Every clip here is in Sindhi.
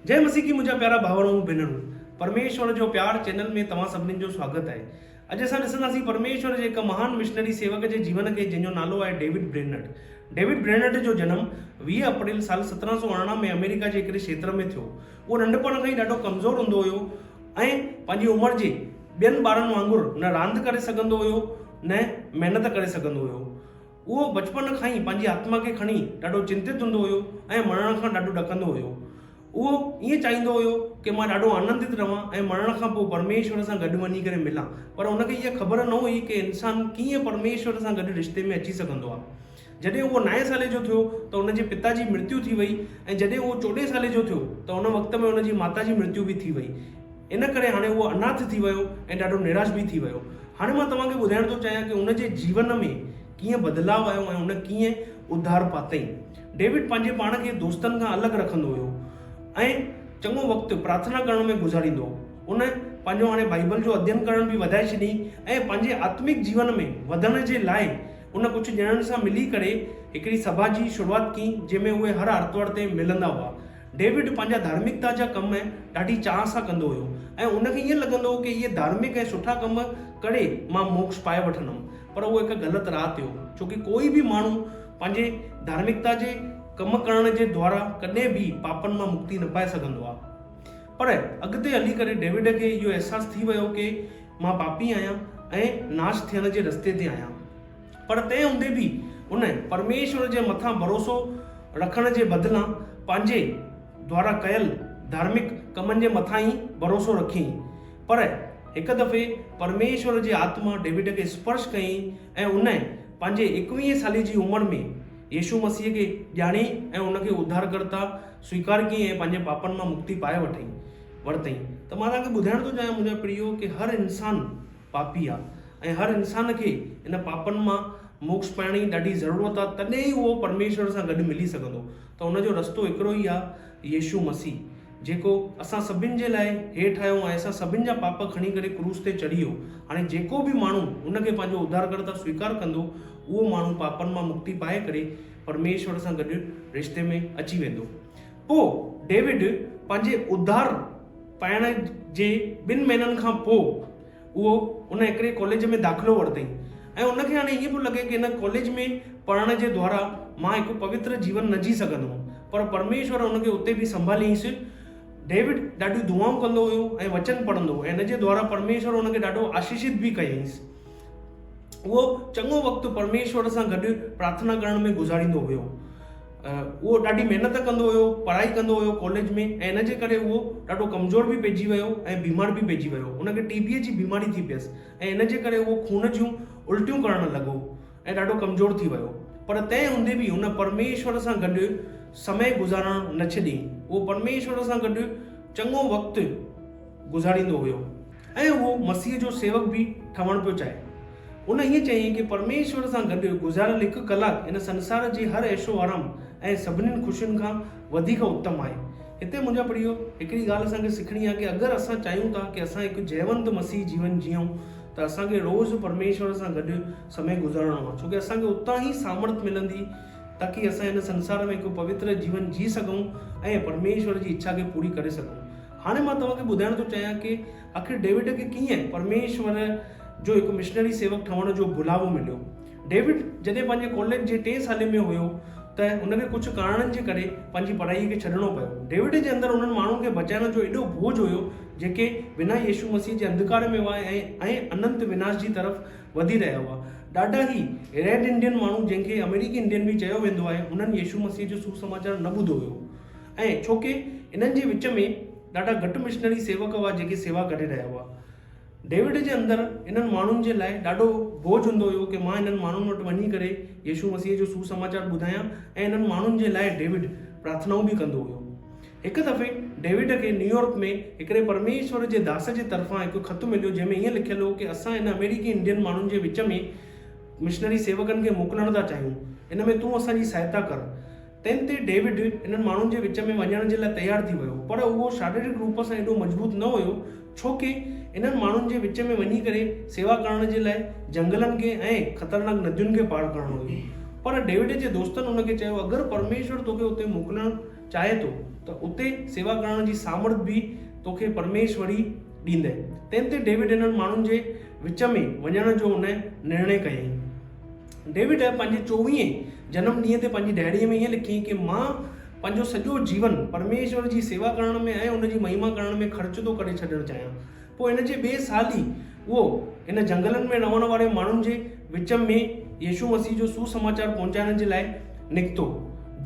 جئي مسيح ڪي منهنجا پيارا ڀائر ۽ ڀينرون پرميشور جو پيار چينل ۾ توهان سڀنين جو سواگت آهي اڄ اسان ڏسنداسين پرميشور جي هڪ مهان مشنري سيوڪ جي جيون کي جنهن جو نالو آهي ڊيوڊ برينرڊ ڊيوڊ برينرڊ جو جنم 20 اپريل سال 1718 ۾ آمريڪا جي هڪڙي کيتر ۾ ٿيو اهو ننڍپڻ کان ئي ڏاڍو ڪمزور هوندو هيو ۽ پنهنجي عمر جي ٻين ٻارن وانگر نه راند ڪري سگهندو هيو نه محنت ڪري سگهندو هيو. اهو بچپن کان ئي پنهنجي آتما کي کڻي ڏاڍو چنتت هوندو هيو ۽ مرڻ کان ڏاڍو ڏڪندو هيو. اهو ائين چاهيندو هيو ڪي مان ڏاڍو آنندت رهان ۽ مرڻ کان پوء پرميشور سان گڏ وڃي ڪري ملان پر ان کي اها خبر نه هئي ڪي انسان ڪيئن پرميشور سان گڏ رشتي ۾ اچي سگهندو آهي. جڏهن اهو نائين سالي جو ٿيو ته ان جي پتا جي مرتيو ٿي وئي ۽ جڏهن اهو چوڏهين سالي جو ٿيو ته ان وقت ۾ ان جي ماتا جي مرتيو به ٿي وئي. ان ڪري هاڻي اهو اناٿ ٿي ويو ۽ ڏاڍو نراش به ٿي ويو. هاڻي مان توهان کي ٻڌائڻ ٿو چاهيان ڪي ان جي جيون ۾ ڪيئن بدلاء آيو ۽ ان ڪيئن اڌار پاتئين. ڊيوڊ پنهنجي پاڻ کي دوستن کان الڳ رکندو هيو ۽ چڱو وقت پرارٿنا ڪرڻ ۾ گذاريندو هو. ان پنهنجو هاڻي بائيبل جو اڌين ڪرڻ به وڌائي ڇڏيائين ۽ پنهنجي آتمڪ جيون ۾ وڌڻ جي لاء ان ڪجهه ڄڻن سان ملي ڪري هڪڙي سڀا جي شروعات ڪئي جنهن ۾ اهي هر آرتوار تي ملندا هئا. ڊيوڊ پنهنجا ڌارمڪتا جا ڪم ڏاڍي چاهه سان ڪندو هيو ۽ ان کي ائين لڳندو هو ڪي اهي ڌارمڪ ۽ سٺا ڪم ڪري مان موڪش پائي وٺندم پر اهو هڪ غلط راهه تي هو ڇو ڪي ڪوئي به ماڻهو پنهنجي ڌارمڪتا جي ڪم ڪرڻ جي دوارا ڪڏهن به پاپن مان مڪتي نه پائي سگهندو آهي. پر اڳتي هلي ڪري ڊيوڊ کي اهو احساس ٿي ويو ڪي مان پاپي آهيان ۽ ناش ٿيڻ جي رستي تي آهيان. پر تنهن هوندي به هن پرميشور جي مٿان ڀروسو رکڻ جي بدلان پنهنجي دوارا ڪيل ڌارمڪ ڪمن جي مٿان ئي ڀروسو رکيائين. پر هڪ دفعي پرميشور جي آتما ڊيوڊ کي اسپرش ڪيائين ۽ ان پنهنجي ايڪويهين سالي جي عمر ۾ يسوع مسيح کي ڄاڻي ۽ ان کي اڌارڪرتا سويڪار ڪيائين ۽ پنهنجي پاپن مان مڪتي پائي وٺئين ورتئين ته مان توهان کي ٻڌائڻ ٿو چاهيان منهنجا پريو ڪي هر انسان پاپي آ ۽ هر انسان کي ان پاپن مان موڪش پائڻ جي ڏاڍي ضرورت آ تڏهن ئي اهو پرميشور سان گڏ ملي سگهندو ته ان جو رستو هڪڙو ئي آ يسوع مسيح جيڪو اسان سڀن جي لاء هيٺ آيو ۽ اسان سڀن جا پاپ کڻي ڪري ڪروس تي چڙهي ويو هاڻي جيڪو به ماڻهو ان کي پنهنجو اڌارڪرتا سويڪار ڪندو اهو ماڻهو پاپن مان مڪتي پائي ڪري پرميشور سان گڏ رشتي ۾ اچي ويندو. پوء ڊيوڊ پنهنجي اڌار پائڻ جي ٻن مهينن کان پوء اهو ان هڪڙي ڪاليج ۾ داخلو ورتائين ۽ ان کي هاڻي ائين پيو لڳي ڪي هن ڪاليج ۾ پڙهڻ جي دوارا مان هڪ پوتر جيون نه جي سگهندو هوم پر پرميشور ان کي اتي به سنڀاليائينس. ڊيوڊ ڏاڍيون دعائون ڪندو هيو ۽ وچن پڙهندو هو ۽ ان جي دوارا پرميشور ان کي ڏاڍو آشيشت به ڪيائينس. اهو چڱو وقت پرميشور سان گڏ پرارٿنا ڪرڻ ۾ گذاريندو هيو. اهو ڏاڍي محنت ڪندو هيو، پڙهائي ڪندو هيو ڪاليج ۾ ۽ ان جي ڪري اهو ڏاڍو ڪمزور به پئجي ويو ۽ بيمار به پئجي ويو. ان کي ٽي بيء جي بيماري ٿي پيس ۽ ان جي ڪري اهو خون جون الٽيون ڪرڻ لڳو ۽ ڏاڍو ڪمزور ٿي ويو. پر تنهن هوندي به هن پرميشور سان گڏ سمي گذارڻ نه ڇڏيائين. اهو پرميشور سان گڏ چڱو وقت گذاريندو هيو. ۽ اهو مسيح جو سيوڪ به ٺهڻ پيو چاهي. ان ائين چيائين ڪي پرميشور سان گڏ گذاريل هڪ ڪلاڪ هن سنسار جي هر عيش و آرام ۽ سڀنين خوشين کان وڌيڪ اتم آهي. هتي منهنجا پريو هڪڙي ڳالهه اسان کي سکڻي آهي ڪي اگر اسان چاهيون ٿا ڪي اسان هڪ جيونت مسيحي جيون جيئون ته اسان کي روز پرميشور سان گڏ سمي گذارڻو آهي ڇو ڪي اسان کي اتان ئي سامرٿ ملندي تاڪي اسان هن سنسار ۾ هڪ پوتر جيون جي سگهون ۽ پرميشور جي اڇا کي پوري ڪري سگهون. هاڻي مان توهان کي ٻڌائڻ ٿو چاهيان ڪي آخر ڊيوڊ کي ڪيئن پرميشور جو هڪ مشنري سيوڪ ٺهڻ جو بلاوو مليو. ڊيوڊ جڏهن پنهنجي ڪاليج جي ٽئين سالي ۾ هيو ته هن کي ڪجهه ڪارڻن جي ڪري پنهنجي پڙهائي کي ڇڏڻو پيو. ڊيوڊ جي اندر انهن ماڻهن کي بچائڻ جو ايڏو بوجهه هيو جيڪي بنا يسوع مسيح جي انڌڪار ۾ هئا ۽ ۽ اننت وناش جي طرف وڌي رهيا هئا. ڏاڍا ئي ريڊ انڊين ماڻهو جنهن کي آمريڪي انڊين به چيو ويندو آهي انهن يسوع مسيح جو سوسماچار نه ٻڌو هيو. ۽ ڇوڪه انهن جي وچ ۾ ڏاڍا گهٽ مشنري سيوڪ هئا جيڪي سيوا ڪري رهيا هئا. ڊيوڊ جي اندر انهن ماڻهن جي لاء ڏاڍو بوجهه هوندو هيو ڪي مان انهن ماڻهن وٽ وڃي ڪري يسوع مسيح جو سوسماچار ٻڌايان ۽ انهن ماڻهن جي لاء ڊيوڊ پرارٿنائون به ڪندو هيو. هڪ دفعي ڊيوڊ کي نيويارڪ ۾ هڪڙي پرميشور جي داس جي طرفان هڪ خط مليو جنهن ۾ ائين لکيل هو ڪي اسان هن آمريڪي انڊين ماڻهن جي وچ ۾ مشنري سيوڪن کي موڪلڻ ٿا چاهيون ان ۾ تون اسان جي سهائتا ڪر. تنهن تي ڊيوڊ انهن ماڻهن جي وچ ۾ وڃڻ جي لاء تيار ٿي ويو، پر اهو شاريرڪ روپ سان ايڏو مضبوط نه هيو، ڇوڪه انهن ماڻهن جي وچ ۾ وڃي ڪري سيوا ڪرڻ جي لاء جهنگلن کي ۽ خطرناڪ ندين کي پار ڪرڻو هيو. پر ڊيوڊ جي دوستن هن کي چيو، اگر پرميشور توکي اتي موڪلڻ چاهي ٿو ته اتي سيوا ڪرڻ جي سامرٿ به توکي پرميشور ئي ڏيندء. تنهن تي ڊيوڊ انهن ماڻهن جي وچ ۾ وڃڻ جو ان نرڻي ڪيائين. ڊيوڊ پنهنجي چوويهين جنم ڏينهن تي پنهنجي ڊائريء ۾ ائين لکيائين ڪي مان پنهنجو سڄو جيون پرميشور جي سيوا ڪرڻ ۾ ۽ ان جي مهما ڪرڻ ۾ خرچ ٿو ڪري ڇڏڻ چاهيان. پوء ان جي ٻئي سال ئي اهو ان جهنگلن ۾ رهڻ واري ماڻهن جي وچ ۾ يسوع مسيح جو سوسماچار پهچائڻ جي لاء نڪتو.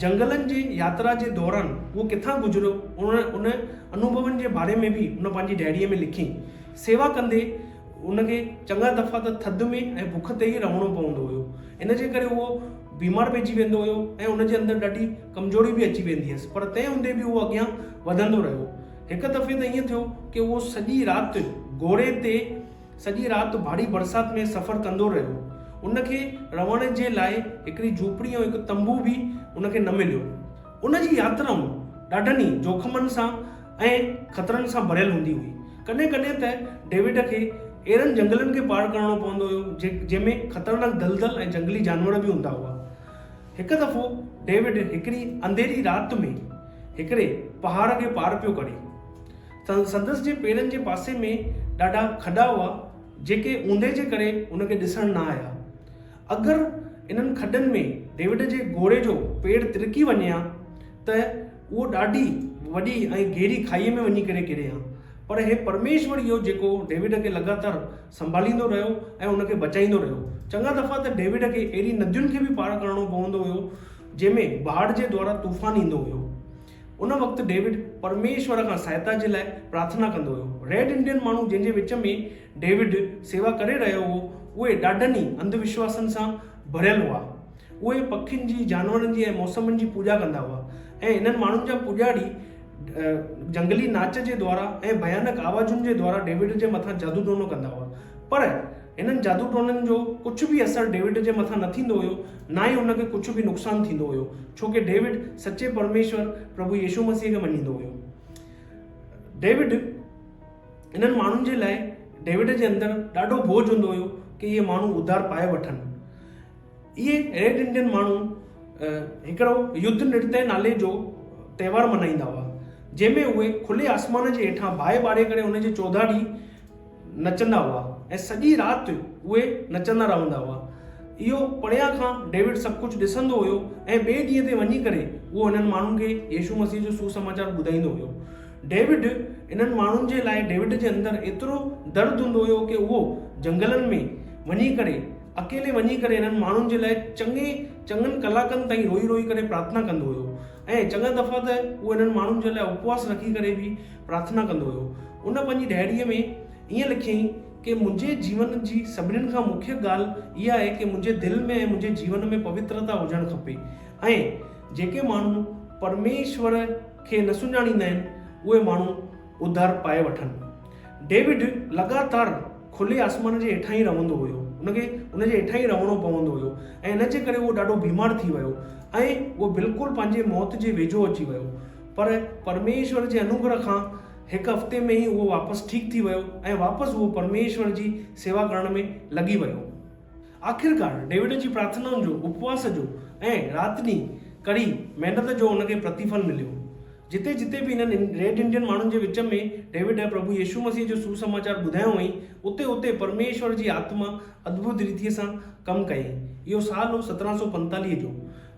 جهنگلن جي ياترا جي دوران اهو ڪٿان گذريو ان ان انوڀون جي باري ۾ به هن پنهنجي ڊائريء ۾ لکيائين. سيوا ڪندي هن کي چڱا دفعا ته ٿڌ ۾ ۽ بک تي ئي رهڻو پوندو هيو. ان جي ڪري اهو بيمار پئجي ويندو هيو ۽ ان جي اندر ڏاڍي ڪمزوري به اچي ويندي هيس پر تنهن هوندي به اهو اڳيان وڌندو رهيو. هڪ دفعي ته ائين ٿيو ڪي اهو سڄي رات گهوڙي تي سڄي رات ڀاري برسات ۾ سفر ڪندو رهيو. ان کي رهڻ جي لاء هڪڙي جهوپڙي ۽ هڪ تنبو به ان کي نه مليو. ان جي ياترائون ڏاڍن ئي جوکمن سان ۽ خطرن سان ڀريل هوندي هئي. ڪڏهن ڪڏهن ته ڊيوڊ کي اهڙن جهنگلن کي پار ڪرڻو پوندو هيو جنهن ۾ خطرناڪ دلدل ۽ جهنگلي جانور به هوندا هئا. هڪ دفعو ڊيوڊ هڪڙي انڌيري رات ۾ هڪڙي پهاڙ کي پار پيو ڪري. سندس جي پيرن جي پاسي ۾ ڏاڍا کڏا هئا جيڪي اوندهه جي ڪري هن کي ڏسڻ نه آيا. اگر انهن کڏن ۾ ڊيوڊ جي گهوڙي جو پير ترڪي وڃي ها ته اهو ڏاڍي وڏي ۽ گهري کائيء ۾ وڃي ڪري ڪري ها. پر هي پرميشور ئي هو جيڪو ڊيوڊ کي لڳاتار سنڀاليندو رهيو ۽ ان کي بچائيندو رهيو. چڱا دفعا ته ڊيوڊ کي اهڙي ندين کي به پار ڪرڻو پوندو هيو جنهن ۾ باڙهه جي دوارا طوفان ايندو هيو. ان وقت ڊيوڊ پرميشور کان سهائتا جي لاء پرارٿنا ڪندو هيو. ريڊ انڊين ماڻهو جنهن جي وچ ۾ ڊيوڊ سيوا ڪري رهيو هو، اهي ڏاڍن ئي انڌ وشواسن سان ڀريل هئا. اهي پکين جي، جانورن جي ۽ موسمن جي پوڄا ڪندا هئا ۽ انهن ماڻهن جا پوڄاري جهنگلي ناچ جي دوارا ۽ ڀيانڪ آوازن جي دوارا ڊيوڊ جي مٿان جادو ٽونو ڪندا هئا. پر انهن جادو ٽونن جو ڪجهه به اثر ڊيوڊ جي مٿان نه ٿيندو هيو، نه ئي هن کي ڪجهه به نقصان ٿيندو هيو، ڇو ڪي ڊيوڊ سچي پرميشور پرڀو يسوع مسيح کي مڃيندو هيو. ڊيوڊ انهن ماڻهن جي لاء ڊيوڊ جي اندر ڏاڍو بوجهه هوندو هيو ڪي اهي ماڻهو اڌار پائي وٺن. اهي ريڊ انڊين ماڻهو هڪڙو يڌ نرتيه نالي جو تهوار ملهائيندا هئا، جنهن ۾ اهي کلي آسمان جي هيٺان باهه ٻاري ڪري ان جي چوڌاري نچندا هئا ۽ سڄي رات اهي نچندا رهندا هئا. اهو پريان کان ڊيوڊ سڀ ڪجهه ڏسندو هيو ۽ ٻئي ڏينهن تي وڃي ڪري اهو انهن ماڻهن کي يسوع مسيح جو سوسماچار ٻڌائيندو هيو. ڊيوڊ انهن ماڻهن جي لاء ڊيوڊ جي اندر ايترو درد هوندو هيو ڪي اهو جهنگلن ۾ وڃي ڪري اڪيلي وڃي ڪري انهن ماڻهن جي لاء چڱي چڱن ڪلاڪن تائين روئي روئي ڪري پرارٿنا ڪندو هيو ۽ چڱا دفعا ته اهو انهن ماڻهن جي لاء اپواس رکي ڪري به پرارٿنا ڪندو هيو. ان پنهنجي ڊائريء ۾ ائين لکيائين ڪي منهنجي جيون جي سڀنين کان مکيه ڳالهه اها آهي ڪي منهنجي دل ۾ ۽ منهنجي جيون ۾ پوترتا هجڻ کپي ۽ جيڪي ماڻهو پرميشور کي نه سڃاڻيندا آهن اهي ماڻهو اڌار پائي وٺن. ڊيوڊ لڳاتار کلي آسمان جي هيٺان ئي رهندو هيو. ان کي ان جي هيٺان ئي رهڻو پوندو هيو ۽ ان جي ڪري اهو ڏاڍو بيمار ٿي ويو ۽ اهو بلڪل پنهنجي موت جي ويجهو اچي ويو. پر پرميشور جي انوگره کان هڪ هفتي ۾ ئي اهو واپس ٺيڪ ٿي ويو ۽ واپس اهو پرميشور جي سيوا ڪرڻ ۾ لڳي ويو. آخرڪار ڊيوڊ جي پرارٿنائن جو، اپواس جو ۽ رات ڏينهن ڪڙي محنت جو هن کي پرتيڦل مليو. جتي جتي به انهن ريڊ انڊين ماڻهن جي وچ ۾ ڊيوڊ پرڀو يسوع مسيح جو سوسماچار ٻڌايو هئائين، اتي اتي پرميشور جي آتما ادڀت ريتيء سان ڪم ڪيائين. اهو سال هو 1745 جو.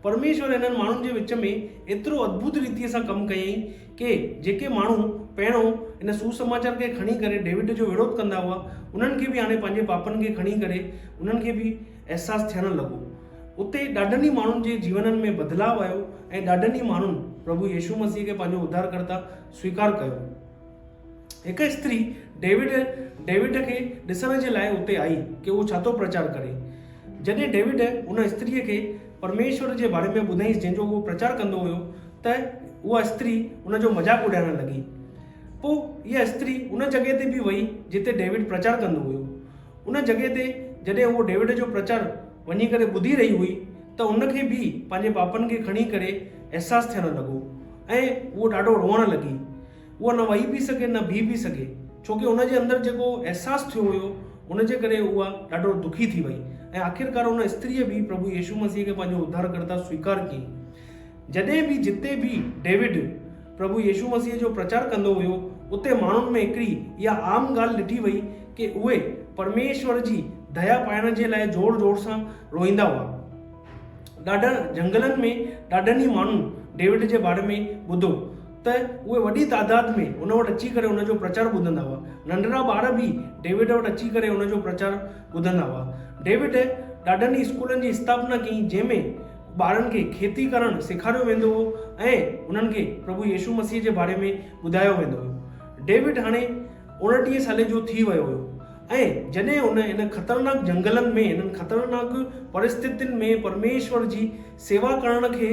پرميشور انهن ماڻهن جي وچ ۾ ايترو ادڀت ريتيء سان ڪم ڪيائين ڪي جيڪي ماڻهو پهريون ان سوسماچار کي کڻي ڪري ڊيوڊ جو وروڌ ڪندا هئا، انهن کي به هاڻي پنهنجي پاپن کي کڻي ڪري انهن کي به احساس ٿيڻ لڳو. اتي ڏاڍن ئي ماڻهن جي جيونن ۾ بدلاء آيو ۽ ڏاڍن ئي ماڻهن پرڀو يسوع مسيح کي پنهنجو اڌارڪرتا سويڪار ڪيو. هڪ استري ڊيوڊ ڊيوڊ کي ڏسڻ جي لاء اتي آئي ڪي اهو ڇا ٿو پرچار ڪري. جڏهن ڊيوڊ ان استريء کي پرميشور جي باري ۾ ٻڌائينس جنهن جو اهو پرچار ڪندو هيو ته اها استري ان جو مذاق اڏائڻ لڳي. پوء اها استري ان جڳهه تي به وئي جتي ڊيوڊ پرچار ڪندو هيو. ان جڳهه تي جڏهن اهو ڊيوڊ جو پرچار وڃي ڪري ٻڌي رهي هئي ته ان کي به پنهنجي پاپن کي کڻي ڪري احساس ٿيڻ لڳو ۽ اهو ڏاڍو روئڻ لڳي. اها نه وهي پئي سگهي نه بيهي پئي سگهي ڇو ڪي ان جي اندر جيڪو احساس ٿيو هيو ان جي ڪري اها ڏاڍو دکي ٿي وئي ۽ آخرڪار ان استريء به پرڀو يسوع مسيح کي پنهنجو اڌارڪرتا سويڪار ڪيائين. جڏهن به جتي به ڊيوڊ پرڀو يسوع مسيح جو پرچار ڪندو هيو، اتي ماڻهن ۾ هڪڙي اها عام ڳالهه ڏٺي وئي ڪي اهي پرميشور جي ديا پائڻ جي لاء زور زور سان روئيندا هئا. ڏاڍن جهنگلن ۾ ڏاڍن ئي ماڻهن ڊيوڊ جي باري ۾ ٻڌو ته اهي وڏي تعداد ۾ ان وٽ اچي ڪري ان جو پرچار ٻڌندا هئا. ننڍڙا ٻار به ڊيوڊ وٽ اچي ڪري ان جو پرچار ٻڌندا هئا. ڊيوڊ ڏاڍن ئي اسڪولن جي اسٿاپنا ڪئي جنهن ۾ ٻارن کي کيتي ڪرڻ سيکاريو ويندو هو ۽ انهن کي پرڀو يسوع مسيح جي باري ۾ ٻڌايو ويندو هيو. ڊيوڊ هاڻي 29 سالي جو ٿي ويو هيو ۽ جڏهن هن ان خطرناڪ جهنگلن ۾ انهن خطرناڪ پرسٿتين ۾ پرميشور جي سيوا ڪرڻ کي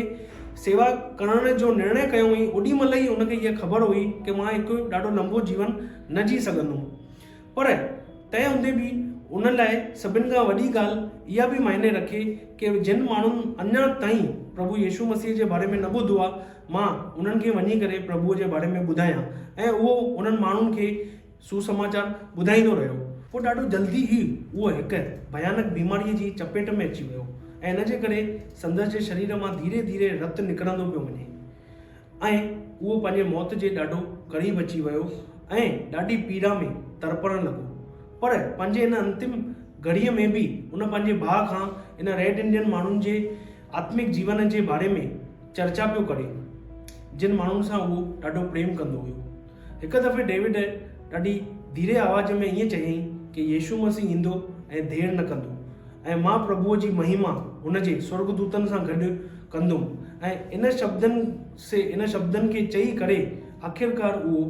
سيوا ڪرڻ جو نرڻي ڪيو هئائين اوڏي مهل ئي هن کي اها خبر هئي ڪي مان هڪ ڏاڍو لنبو جيون نه جي سگهندم. پر تنهن هوندي به ان لاء سڀن کان وڏي ڳالهه اها به معني رکي ڪي جن ماڻهن اڃا تائين پرڀو يسوع مسيح جي باري ۾ نه ٻڌو آهي مان انهن کي وڃي ڪري پرڀوء جي باري ۾ ٻڌايان ۽ اهو انهن ماڻهن کي سوسماچار ٻڌائيندو رهيو. پوء ڏاڍو جلدي ئي اهو هڪ ڀيانڪ بيماريء جي چپيٽ ۾ اچي ويو ۽ ان جي ڪري سندس جي شرير مان ڌيري ڌيري رت نڪرندو پيو وڃي. ۽ اهو پنهنجي موت جي ڏاڍو قريب اچي ويو ۽ ڏاڍي پيڙا ۾ تڙپڻ لڳو. پر پنهنجي ان انتم گهڙيء ۾ به هن پنهنجي ڀاء کان ان ريڊ انڊين ماڻهن جي آتمڪ جيون جي باري ۾ چرچا پيو ڪري، جن ماڻهن سان اهو ڏاڍو پريم ڪندو هيو. هڪ دفعي ڊيوڊ ڏاڍي ڌيري آواز ۾ ائين چيائين ڪي يسوع مسيح ايندو ۽ دير نه ڪندو. ۽ مان پرڀوء جي مهما هن جي سورڳدوتن سان گڏ ڪندم. ۽ ان شبدن سي ان شبدن کي چئي ڪري آخرڪار اهو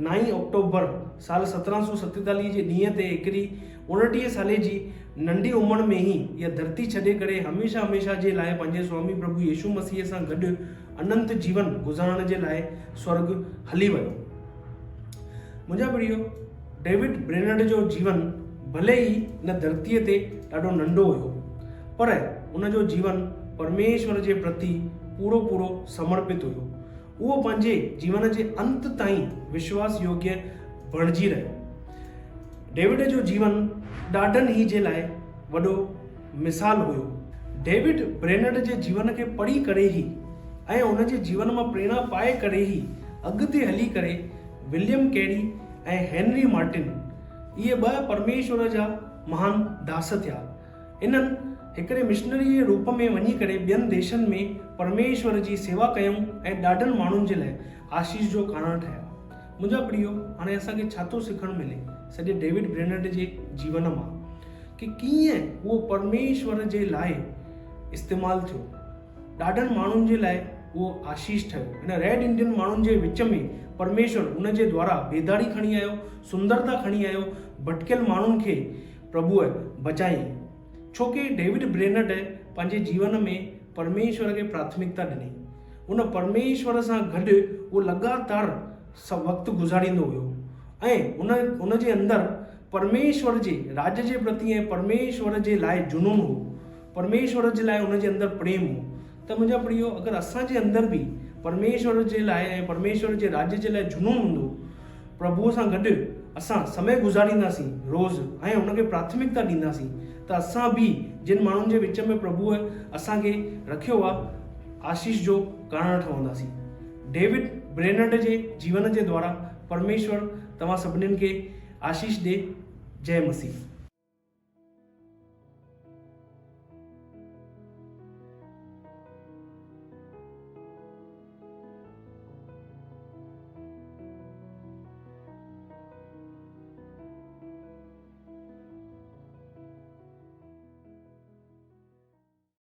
نائين آڪٽوبر سال 1747 جي ڏينهن تي هڪڙي 29 سالي جي ننڍي عمر ۾ ئي اها ڌرتي ڇڏي ڪري هميشه هميشه جي لاء پنهنجي سوامي پرڀو يسوع مسيح سان گڏ اننت جيون گذارڻ جي لاء سورڳ هلي ويو. منهنجا پريو! ڊيوڊ برينرڊ جو جيون ڀلي ئي هن ڌرتيء تي ڏاڍو ننڍو هيو، پر ان جو جيون پرميشور جي پرتي پورو پورو سمرپت هيو. اهو پنهنجي جيون جي انت تائين وشواس يوگيه بڻجي رهيو. ڊيوڊ جو جيون ڏاڍن ئي جي لاء وڏو مثال هيو. ڊيوڊ برينرڊ جي جيون کي پڙهي ڪري ئي ۽ ان جي جيون مان پريرڻا پائي ڪري ئي اڳتي هلي ڪري وليم ڪيري ۽ هينري مارٽن اهي ٻه پرميشور جا مهان داس ٿيا. انهن هڪڙي مشنري جي روپ ۾ وڃي ڪري ٻين ديشن ۾ پرميشور جي سيوا ڪيائون ۽ ڏاڍن ماڻهن جي لاء آشيش جو ڪارڻ ٺهيا. منهنجا پريو، هاڻي اسان کي ڇا ٿو سکڻ ملي سڄي ڊيوڊ برينرڊ جي جيون مان ڪي ڪيئن اهو پرميشور جي لاء استعمال ٿيو. ڏاڍن ماڻهن جي لاء اهو آشيش ٺهيو. هن ريڊ انڊين ماڻهن جي وچ ۾ پرميشور ان جي دوارا بيداري کڻي آيو، سندرتا کڻي آيو، ڀٽڪيل ماڻهن کي پرڀوء بچايائين. ڇو ڪي ڊيوڊ برينرڊ پنهنجي جيون ۾ پرميشور کي پراٿمڪتا ڏني. ان پرميشور سان گڏ اهو لڳاتار وقت گذاريندو هيو ۽ ان ان جي اندر پرميشور جي راڄ جي پرتي ۽ پرميشور جي لاء جنون هو. پرميشور جي لاء ان جي اندر پريم هو ته منهنجا پريو اگر اسان جي اندر به پرميشور جي لاء ۽ پرميشور جي راڄ جي لاء جنون هوندو پرڀوء سان گڏ اسان سمي گذارينداسين روز ۽ ان کي پراٿمڪتا ڏينداسين ته اسان به جن ماڻهن جي وچ ۾ پرڀوء اسان کي رکيو آ آشيش جو ڪارڻ ٺهنداسين. ڊيوڊ برينرڊ جي جيون جي دوارا پرميشور توهان سڀنين کي آشيش ڏي. جئه مسيح.